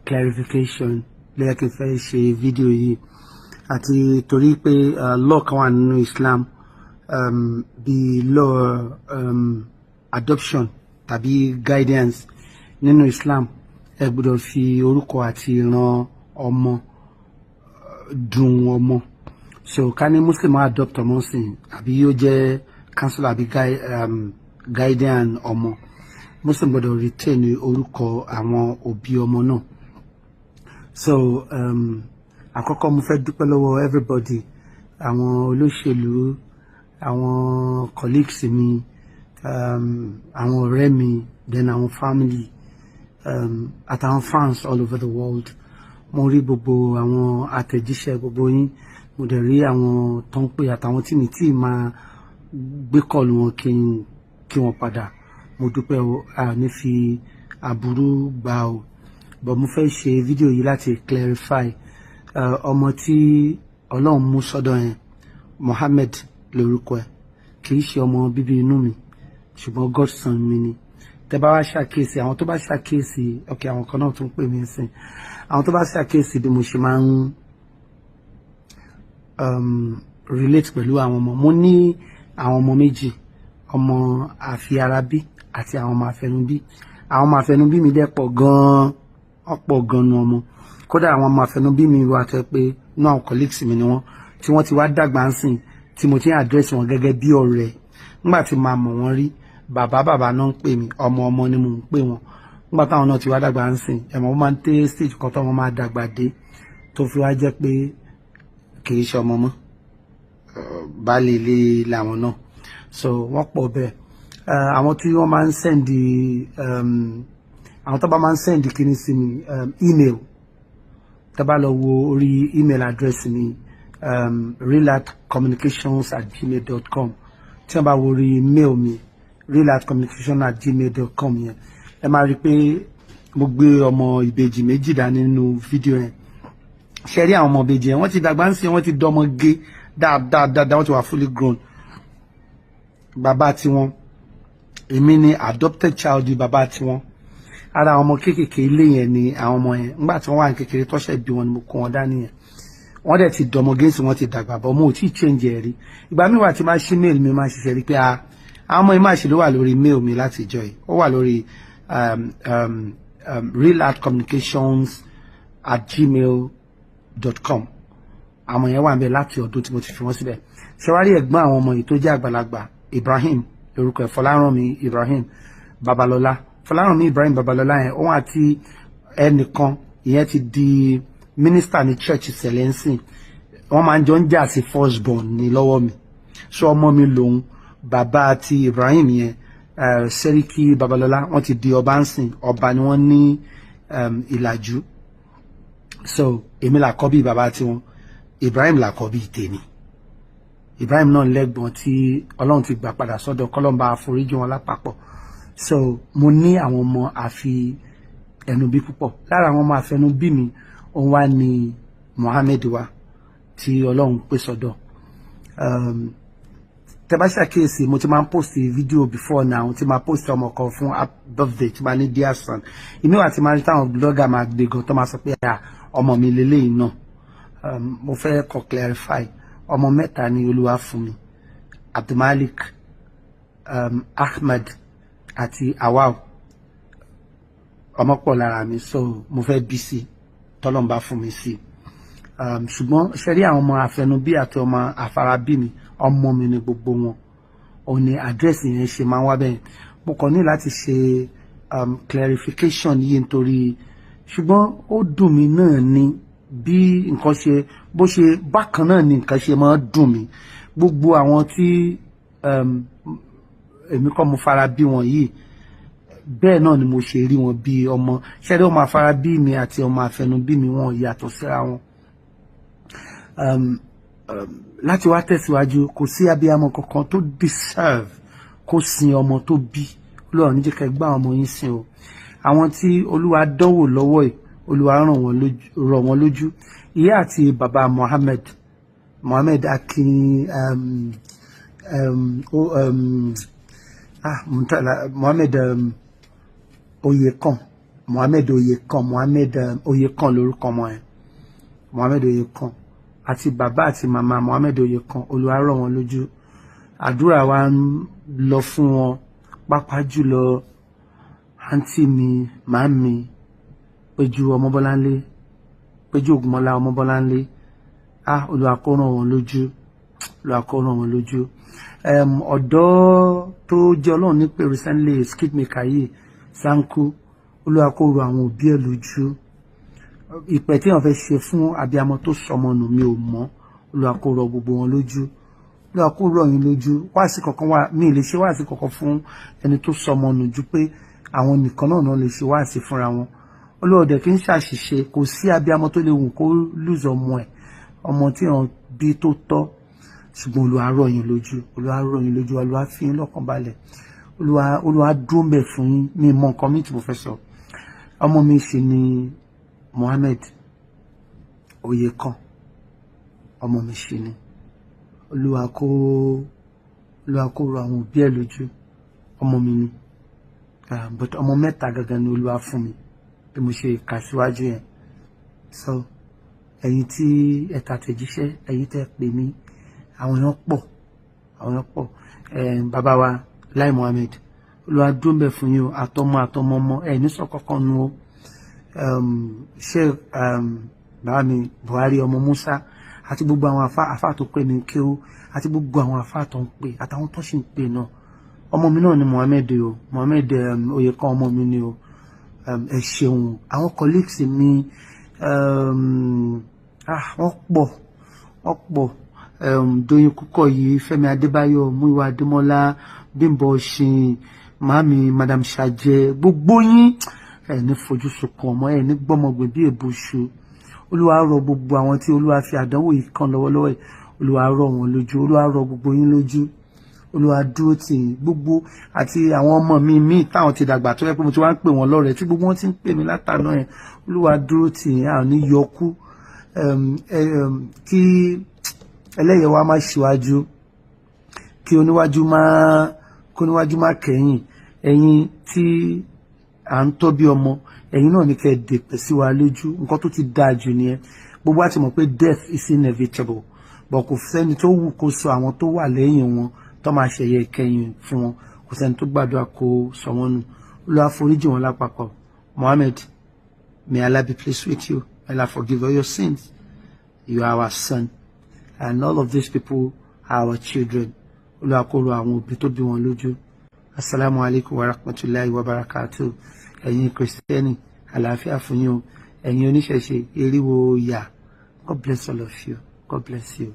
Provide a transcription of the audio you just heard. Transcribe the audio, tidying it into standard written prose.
Clarification ló yẹ kí n fẹ́ ṣe fídíò yìí, àti torí pé law kan wà nínú Islam, bíi law adoption tàbí guidance nínú Islam. Ẹ gbọ́dọ̀ fi orúkọ àti ìran ọmọ dùn ọmọ. So ká ní Muslim adopt ọmọ sìn, àbí yóò jẹ́ counselor àbí guardian ọmọ, Muslim gbọ́dọ̀ retain orúkọ àwọn òbí ọmọ náà. So àkọ́kọ́, mo fẹ́ dúpẹ́ lọ́wọ́ everybody, àwọn olóṣèlú, àwọn colleagues mi, àwọn ọ̀rẹ́ mi, then àwọn family, àtàwọn fans all over the world. Mo rí gbogbo àwọn àtẹ̀jíṣẹ́ gbogbo yín, mo dẹ̀ rí àwọn tó ń pè àtàwọn tí mi tí máa gbé call wọn kí n kí wọn padà. Mo dúpẹ́ o, a ní fi aburú gbà o. But mo fẹ́ ṣe fídíò yìí láti clarify ọmọ tí Ọlọ́run mú sọ́dọ̀ yẹn, Mohammed lórúkọ ẹ̀. Kì í ṣe ọmọ bíbí inú mi, ṣùgbọ́n godson mi ni. Tẹ́ bá wá ṣàkíyèsí, àwọn tó bá ṣàkíyèsí, ok, àwọn kan náà tún pè mí sìn, àwọn tó bá ṣàkíyèsí bí mo ṣe máa ń relate pẹ̀lú àwọn ọmọ mo ní, àwọn ọmọ méjì, ọmọ àfiarabí àti àwọn ọmọ àfẹnubí. Àwọn ọmọ àfẹnubí mi dẹ̀ pọ̀ gan-an, ọ̀pọ̀ gan-an nu ọmọ. Kódà àwọn ọmọ àfẹnubí mi wà tó pé inú àwọn colleagues mi ni wọ́n, tí wọ́n ti wá dàgbà ń sìn, tí mo ti ń address wọn gẹ́gẹ́ bí ọ̀rẹ́. Nígbà tí màá mọ̀ wọ́n rí, bàbá bàbá náà ń pè mí, ọmọ ọmọ ni mò ń pè wọ́n. Nígbà táwọn náà ti wá dàgbà ń sìn, ẹ̀mọ́ wọ́n máa ń tẹ́ stage kan tó wọ́n máa dàgbà dé, tó fi wá jẹ́ pé kì í ṣe ọmọ mọ́, baálé ilé làwọn náà. So wọ́n pọ̀ bẹ́ẹ̀. Àwọn tí wọ́n máa ń send, àwọn tó bá máa ń send kíní sí mi, email, tẹ́ bá lọ wo orí email address mi, realartcommunications@gmail.com, tí wọ́n bá wo orí mail mi, realartcommunications@gmail.com yẹn, ẹ máa rí i pé mo gbé ọmọ ìbejì méjì dání nínú fídíò yẹn. Ṣe rí àwọn ọmọ ìbejì yẹn, wọ́n ti dàgbà ń sìn, wọ́n ti dọmọ gé dáadáa dáadáa, wọ́n ti wà fully grown. Bàbá tiwọn, èmi ni adopted child bàbá tiwọn. Ara àwọn ọmọ kéékèèké ilé yẹn ni àwọn ọmọ yẹn. Nígbà tí wọ́n wà ní kékeré tọ́ṣẹ̀ bí wọn ni mo kó wọn dání yẹn. Wọ́n dẹ̀ ti dọmọ gẹ́sì, wọ́n ti dàgbà bọ́, mo ò tí ì change ẹ̀ rí. Ìgbà míì wà tí máa ṣí mail mi, máa ṣiṣẹ́ rí pé a àwọn ọmọ yìí máa ṣe ló wà lórí mail mi láti ìjọ yìí. Ó wà lórí realartcommunications@gmail.com. Àwọn yẹn wà ń bẹ láti ọdún tí mo ti fi wọ́n síbẹ̀. Ṣé wàá rí ẹ̀gbọ́n àwọn ọmọ yìí tó jẹ́ àgbàlagbà, Ibrahim lórúkọ ẹ̀, Fọlárànmí Ibrahim Babalọ́lá. Fọlárànmí Ibrahim Babalọ́lá yẹn, òun àti ẹnìkan, ìyẹn ti di mínísítà ní church sẹlẹ̀nsìn, wọ́n máa ń jọ ń jà sí first born ní lọ́wọ́ mi. So ọmọ mi lòun. Bàbá àti Ibrahim yẹn, Sẹ́ríkì Babalọ́lá, wọ́n ti di ọba ń sìn, ọba ni wọ́n ní Ìlàjú. So èmi là kọ́ bí bàbá tiwọn, Ibrahim là kọ́ bí tèmi. Ibrahim náà lẹ́gbọ̀n tí Ọlọ́run ti gbà padà sọ́dọ̀, kọ́lọ́mbà àforíjì wọn lápapọ̀. So mo ní àwọn ọmọ àfi ẹnu bí púpọ̀. Lára àwọn ọmọ àfẹnubí mi, òun wá ní Mohammed wa tí Ọlọ́run pè sọ́dọ̀. Tẹ́ bá ṣàkíyèsí, mo ti máa ń post video before now, tí máa post ọmọ kan fún birthday, tí máa ní "Dear son". Ìmí wà tí máa rí táwọn blogger máa gbé gan, tó máa sọ pé ọmọ mi lélẹ́yìn náà. Mo fẹ́ kọ́ clarify, ọmọ mẹ́ta ni Olúwa fún mi: Abdulmalik, Ahmed àti Awal. Ọmọ pọ̀ lára mi, so mo fẹ́ bí sí tọ́lọ́n bá fún mi sí. Ṣùgbọ́n ṣe rí àwọn ọmọ àfẹnubí àti ọmọ àfarabí mi, ọmọ mi ni gbogbo wọn. Òun ni àdírẹ́sì yẹn ṣe máa ń wá bẹ́ẹ̀. Mo kàn ní láti ṣe clarification yìí nítorí, ṣùgbọ́n ó dùn mí náà ni bí nǹkan ṣe bó ṣe bákan náà ni nǹkan ṣe máa ń dùn mí. Gbogbo àwọn tí èmi kọ́ mo fara bí wọn yìí, bẹ́ẹ̀ náà ni mo ṣe rí wọn bí ọmọ. Ṣẹ́rí ọmọ afárá bí mi àti ọmọ àfẹnubí mi, wọn yàtọ̀ síra wọn. Láti wá tẹ̀síwájú, kò sí abiyamọ kankan tó deserve kó sin ọmọ tó bí. Olúwa ní jẹ́ ká gbá ọmọ yín sìn o. Àwọn tí Olúwa dánwò lọ́wọ́ yìí, Olúwa rọ̀ wọ́n lójú. Ìyá àti bàbá Mohammed, Mohammed Akin, ah, Mohammed Oyekan, Mohammed Oyekan, Mohammed Oyekan lórúkọ ọmọ yẹn, Mohammed Oyekan, àti bàbá àti màmá Mohammed Oyekan, Olúwa rọ̀ wọ́n lójú. Àdúrà wa ń lọ fún wọn, pàápàá jùlọ àǹtí mi, màámi Péjú Ọmọbọ́láńlé, Péjú Ògúnmọ́lá Ọmọbọ́láńlé. Ah, Olúwa kó ràn wọ́n lójú, Olúwa kó ràn wọ́n lójú. Ọ̀dọ́ tó jẹ́ Ọlọ́run nípè recently, skit maker yìí, Sanku, Olúwa kó rọ àwọn òbí ẹ̀ lójú. Ìpẹ́ tí wọ́n fẹ́ ṣe fún abiyamọ tó sọmọ nù, mi ò mọ̀. Olúwa kó rọ gbogbo wọn lójú, Olúwa kó rọ yín lójú. Wáàsí kankan wà, mi ì lè ṣe wáàsí kankan fún ẹni tó sọmọ nù ju pé àwọn nìkan náà lè ṣe wáàsí fúnra wọn. Olúwa ọ̀dẹ̀ kì í ṣàṣìṣe. Kò sí abiyamọ tó lè wù kó lose ọmọ ẹ̀, ọmọ tí wọ́n bí tó tọ́. Ṣùgbọ́n Olúwa rọ̀ yín lójú, Olúwa rọ̀ yín lójú, Olúwa fi yín lọ́kàn balẹ̀, Olúwa dúró ń bẹ̀ fún yín. Mi mọ nǹkan mi tí mo fẹ́ sọ. Ọmọ mi ṣe ni Mohammed Oyekan, ọmọ mi ṣe ni. Olúwa kó rọ àwọn òbí ẹ̀ lójú. Ọmọ mi ni, but ọmọ mẹ́ta gangan ni Olúwa fún mi bí mo ṣe kà síwájú yẹn. So ẹ̀yin tí ẹ tàtẹ̀jíṣẹ́, ẹ̀yin tẹ́ pè mí, àwọn èèyàn pọ̀, àwọn èèyàn pọ̀. Bàbá wa Lai Mohammed, Olúwa dúró ń bẹ̀ fún yín o, àtọmọ àtọmọ ọmọ ẹ ní sọ kankan nu o. Ṣé bàbá mi Buhari ọmọ Musa àti gbogbo àwọn afá tó pè mí kéwú àti gbogbo àwọn afá tó ń pè àtàwọn tó sì ń pè náà, ọmọ mi náà ni Mohammed o, Mohammed Oyekan, ọmọ mi ni o. Ẹ ṣeun. Àwọn colleagues mi, wọ́n pọ̀, wọ́n pọ̀. Doyin Kúkọ̀yí, Fẹ́mi Adébáyọ̀, Múyìwá Adémọ́lá, Bímbọ́ Ọ̀ṣìn, màámi Madam Ṣàjẹ, gbogbo yín, ẹ ní fojú sunkún ọmọ, ẹ ní gbọ́mọgbìn bí èbùṣù. Olúwa rọ gbogbo àwọn tí Olúwa fi àdánwò yìí kàn lọ́wọ́lọ́wọ́ yìí, Olúwa rọ̀ wọ́n lójú, Olúwa rọ̀ gbogbo yín lójú, Olúwa dúró tì yín gbogbo, àti àwọn ọmọ mi míì táwọn ti dàgbà tó yẹ pé mo ti wá ń pè wọ́n lọ́rẹ̀ẹ́, tí gbogbo wọn ti ń pè mí látàná yẹn. Olúwa dúró tì yín. Àwọn ní yọkú kí ẹlẹ́yẹ wa má ṣíwájú, kí oníwájú má kẹ́yìn. Ẹ̀yin tí à ń tọ́ bí ọmọ, ẹ̀yin náà ní kẹ́ ẹ dèpẹ̀ sí wa lójú. Nǹkan tó ti dáa jù nìyẹn. Gbogbo àti mọ̀ pé death is inevitable, but kò sẹ́ni tó wù kó sọ àwọn tó wà lẹ́yìn wọn tó máa ṣẹ̀yẹ ìkẹyìn fún wọn. Kò sẹ́ni tó gbàdúrà kó sọ wọ́n nù. Olúwa foríjì wọn lápapọ̀. Mohammed, may Allah be pleased with you. Allah forgive all your sins. You are our son and all of these people are our children. Olúwa kó rọ àwọn òbí tó bí wọn lójú. Asalaamu alaykum wa rahmatulahi wa barakatuh. Ẹ̀yin Kristẹni, àlàáfíà fún yín o. Ẹ̀yin oníṣẹ̀ṣe, eriwo yà. God bless all of you. God bless you.